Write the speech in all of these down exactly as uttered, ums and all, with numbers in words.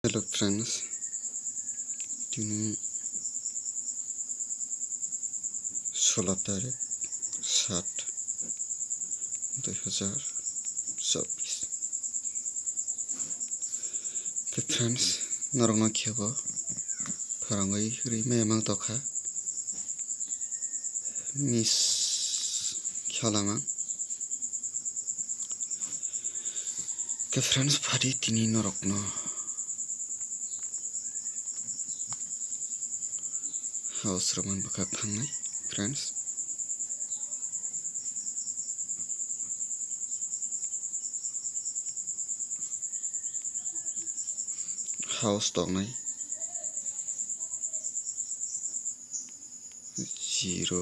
Hello friends, tini solo tarik sat dui hazar chobbish. Khe friends, norokno khebo phwrwngwi rwi maya mang tokha. Miss khalamang. Khe friends, phadi tini norokno house romani bwkhak thangnai friends. House tongnai zero,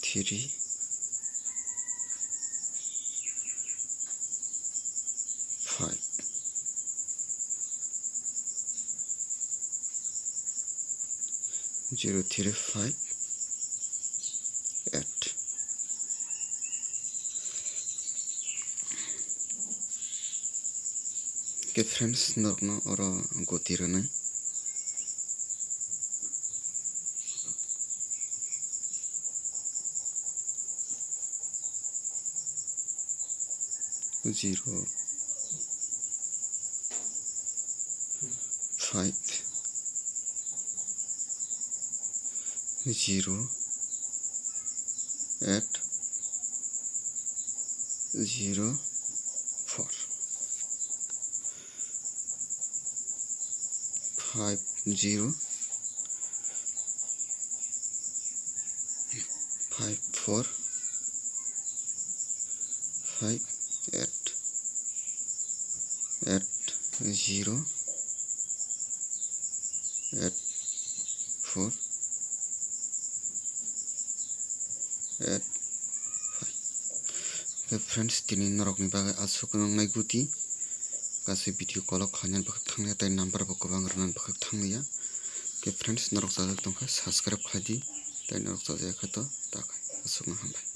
three, five, zero three five eight. Khe friends, norokno oro goti rwnai. Zero, five, zero, eight, zero, four, five, zero, five, four, five, eight, eight, zero, eight, four, eight, five. Khe friends, tini norokni bagwi aswk wngnai guti. Kaisa video kolok khlainani bwkhak thangya tei number bo kwbang rwnani bwkhak thangya. Khe friends, norok chajak tongkha subscribe khlai di, tei norok chajak khe to ta khai. Aswkno hambai.